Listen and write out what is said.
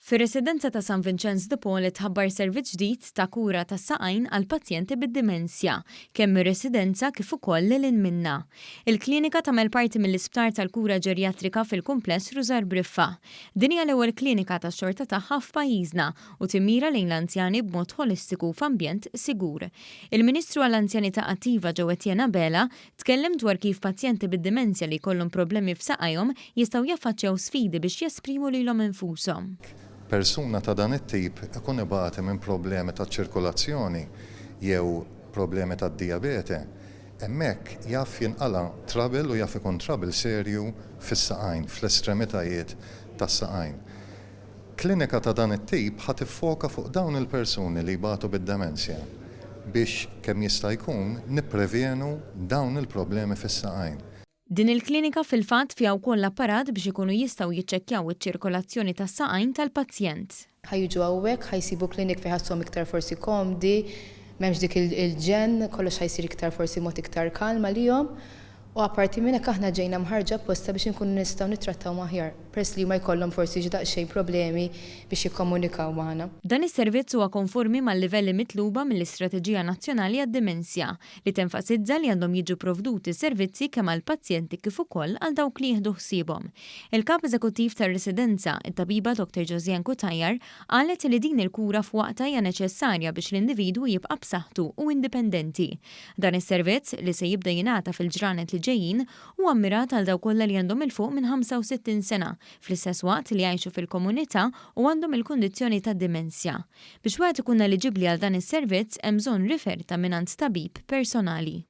Fir-residenza ta' San Vinċenz de Paul tħabbar servizz ġdid ta' kura tas-saqajn għal pazjenti bid-dimensja, kemm mir-residenza kif ukoll lil hinn minnha. Il-klinika tagħmel parti mill-Isptar tal-Kura Ġerjatrika fil-Kumpless Rużar Briffa. Din hija l-ewwel klinika tax-xorta tagħha f'pajjiżna u timmira lejn l-anzjani b'mod ħolistiku f'ambjent sigur. Il-Ministru għall-Anzjanità Attiva Jo Etienne Abela Tkellem dwar kif pazjenti bid-dimensja li jkollhom problemi f'saqajhom jistgħu jaffaċċjaw sfidi biex jesprimu lilhom infushom. Persuna ta' dan it-tip ikun ibati minn problemi taċ-ċirkulazzjoni jew problemi tad-dijabete, hemmhekk jaf jinqala' trouble u jaf ikun trouble serju fis-saqajn, fl-estremitajiet tas-saqajn. Klinika ta' dan it-tip ħa tiffoka fuq dawn il-persuni li jbatu bid-demenzja biex kemm jista' jkun nipprevjenu dawn il-problemi fis-saqajn. Din il-klinika fil-fatt fiha wkoll apparat biex ikunu jistgħu jiċċekkjaw iċ-ċirkolazzjoni tas-saqajn tal-pazjent. Ħa jiġu hawnhekk, ħa jsibu klinik fejn ħassuhom iktar forsi komdi, m'hemmx dik il-ġenn, kollox ħa jsir iktar forsi mod iktar kalm għalihom. U apparti minn hekk aħna ġejna mħarrġa apposta biex inkunu nistgħu nittrattawhom aħjar, peress li huma jkollhom forsi xi daqsxejn problemi biex jikkomunikaw magħna. Dan is-servizz huwa konformi mal-livelli mitluba mill-Istrateġija Nazzjonali għad-Dimensja, li tenfasizza li għandhom jiġu provduti servizzi kemm għall-pazjenti kif ukoll għal dawk li jieħdu ħsiebhom. Il-Kap Eżekuttiv tar-Residenza, it-Tabiba Dr Josianne Cutajar, qalet li din il-kura f'waqtha hija neċessarja biex l-individwu jibqa' b'saħħtu u indipendenti. Dan is-servizz, li se jibda jingħata fil-ġranet li ġejjin, huwa mmirat għal dawk kollha li għandhom 'il fuq minn 65 sena, fl-istess waqt li jgħixu fil-komunità u għandhom il-kundizzjoni ta' dimensja. Biex wieħed ikun eliġibbli għal dan is-servizz hemm bżonn riferta mingħand tabib personali.